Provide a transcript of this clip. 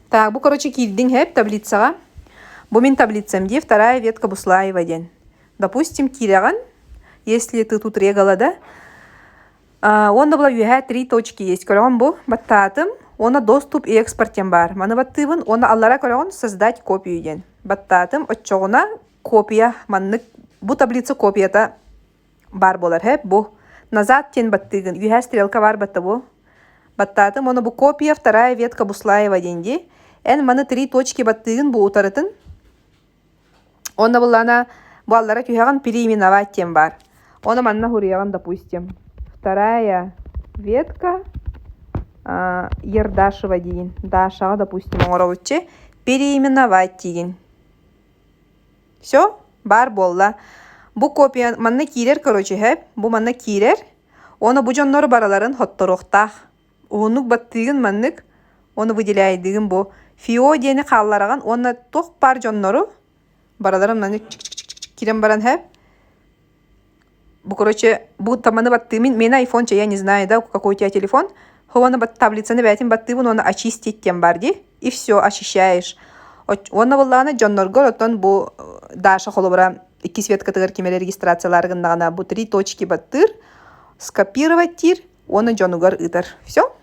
Так, бу, короче, киирдиҥ һэп таблицаҕа. Бу мин таблицам дии, вторая ветка Буслаева диэн. Допустим, киирэҕин, если ты тут регала, да, уонна була үөһээ три точки есть. Көрөҕүн бу, баттаатым, уонна доступ и экспорт диэн баар. Маны баттыыбын, уонна аллара көрөҕүн создать копию диэн. Баттаатым, оччоҕуна копия маннык, бу таблица копията баар буолар һэ бу назад диэн баттыыгын үөһээ стрелка баар батта бу баттаатым уонна бу копия вторая ветка Буслаева диэн дии эн маны три точки баттыыгын бу утарытын уонна буллаана бу аллара түһэҕин переименовать диэн баар оны манна хуруйаҕын допустим вторая ветка Ердашева диин Дашаҕа допустим оҥоробутчу переименовать диигин. Все, баар буолла. Бу копия манна киирэр, короче, һэ, бу манна киирэр. Уонна бу дьоннору бараларын хотторуохтаах. Уһуннук баттыыгын маннык, уонна выделяйдыгын бу. ФИО диэни хааллараҕын уонна туох баар дьоннору бараларын маннык чик-чик-чик киирэн баран һэ. Бу, короче, бу таманы баттыымын, миэнэ айфон я не знаю, да, какой у тебя телефон. Уонна таблицаны бэйэтин баттыыбын уонна очистить диэн баар дии. И все, очищаешь. Уонна буоллаҕына дьонноргор оттон бу Даша холобура иккис веткатыгар ким эрэ регистрациялаары гыннаҕына бу три точки баттыыр, скопировать диир уонна дьонугар ыытар. Все.